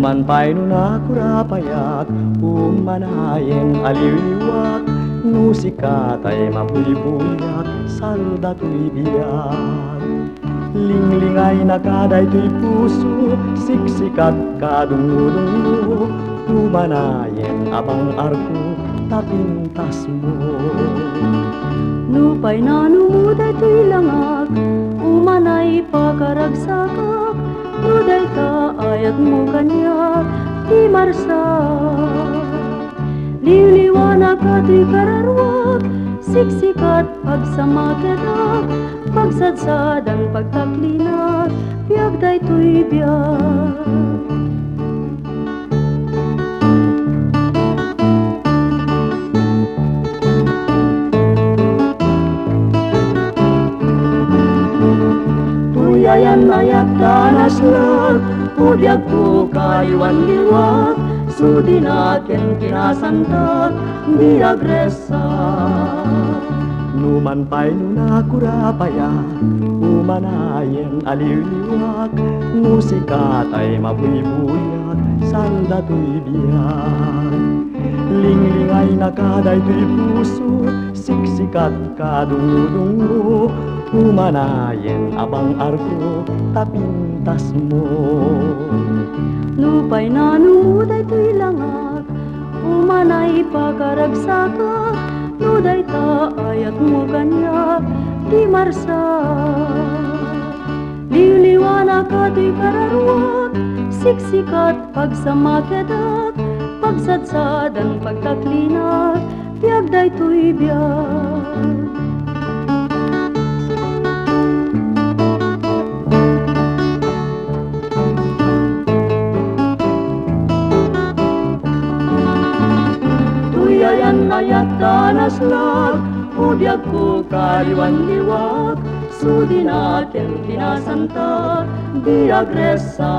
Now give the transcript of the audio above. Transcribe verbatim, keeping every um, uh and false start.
Manpay no nakurapayak, umanayen aliwliwak, no sika tay mabuybuyak, salda toy biag. Linglingaynaka daytoy puso, siksikat kadungdunglo, umanayen abang-arko, ta pintasmo. Nupay nanumo daytoy langak, umanay pakaragsakak, no dayta ayatmo kaniak, ti marsa. Liwliwanaka toy kararuak, siksikat pagsamakedak, pagsadsadan pagtaklinak, biag daytoy biag. Toy ayan-ayat ta naslag, o biagko kaliwan-liwat, sudina ken kinasanta, biag resa. No manpay no nakurapayak, umanayen aliwliwak, no sika tay mabuybuyak, salda toy biag. Linglingaynaka daytoy puso, siksikat kadungdunglo, umanayen abang-arko, ta pintasmo. Nupay nanumo daytoy langak, umanay pakaragsakak, no dayta ayatmo kaniak, ti marsa. Liwliwanaka toy kararuak, siksikat pagsamakedak, pagsadsadan pagtaklinak, biag daytoy biag. Toy ayan-ayat ta naslag, o biagko kaliwan-liwat, sudina ken kinasanta, biag resa.